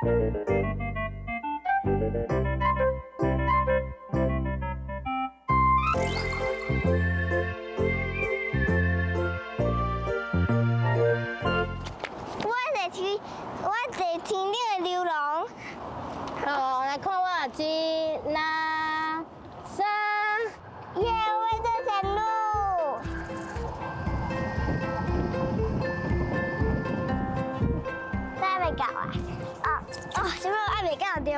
我坐天，我坐天頂的流浪。好，來看我，一、兩、三，耶！我做仙女。還未到啊？哦哦，什麼還未到終點？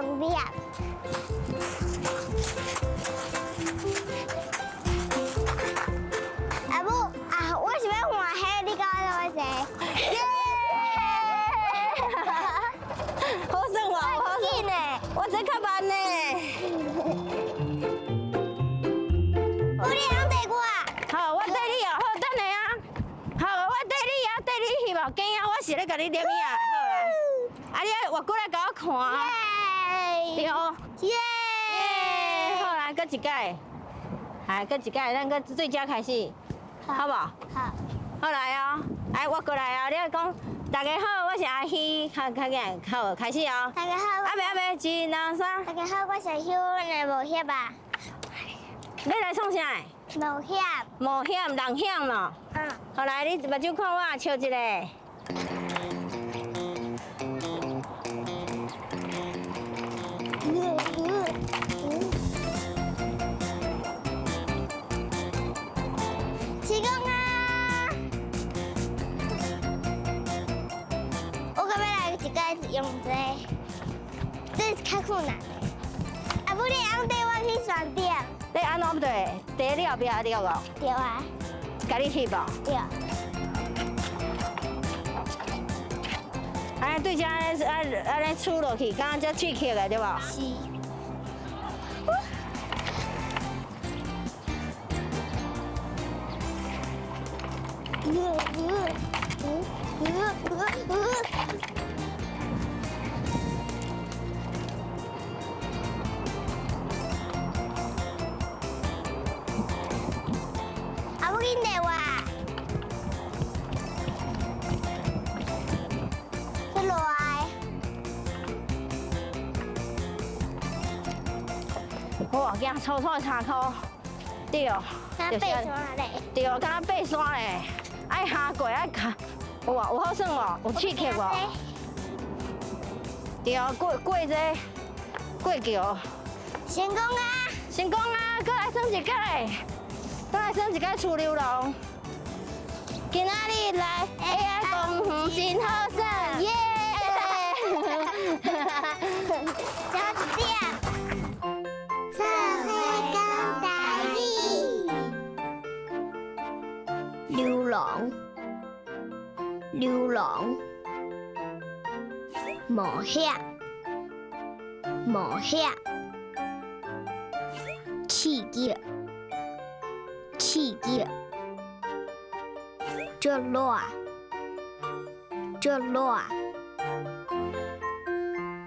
阿母啊，我是欲換彼，你教我怎麼坐？耶！好耍無？好緊呢，我這較慢呢。母你會當綴我？好，我綴你哦，好，等下啊。好，我綴你啊，綴你翕哦，驚啊，我是咧共你攝影的，好來。啊，你愛活過來共我看啊。對哦。耶！好來，閣一擺，來，閣一擺，咱閣對這開始，好無？好。好來哦，來我過來哦，你愛講，大家好，我是阿希，較較緊，好，開始哦。大家好。啊未啊未，一、兩、三。大家好，我是阿希，阮來冒險啊。欲來創啥？冒險。冒險，人險咯。嗯。好來，你目睭看我，笑一下。成功啊！我閣欲來一擺用這個，這是較困難的。阿母，你會當綴我去山頂？你按怎綴？綴你後壁對無？對啊。共你翕無？對。按呢對這按按呢杵落去，敢若這喙刻的對無？是。阿母緊綴我，去落來。哇，行粗粗的衫褲，對哦，敢爬山咧？對，敢若爬山咧，愛行過愛行，有無？有好耍無？有刺激無？對，過過這過橋。成功啊！成功啊！閣來耍一擺，閣來耍一擺趨溜廊。今仔日來 AI 公園真好耍，耶！最後一點。做伙講台語。流浪，流浪，冒險，冒險，刺激，刺激，足熱，足熱。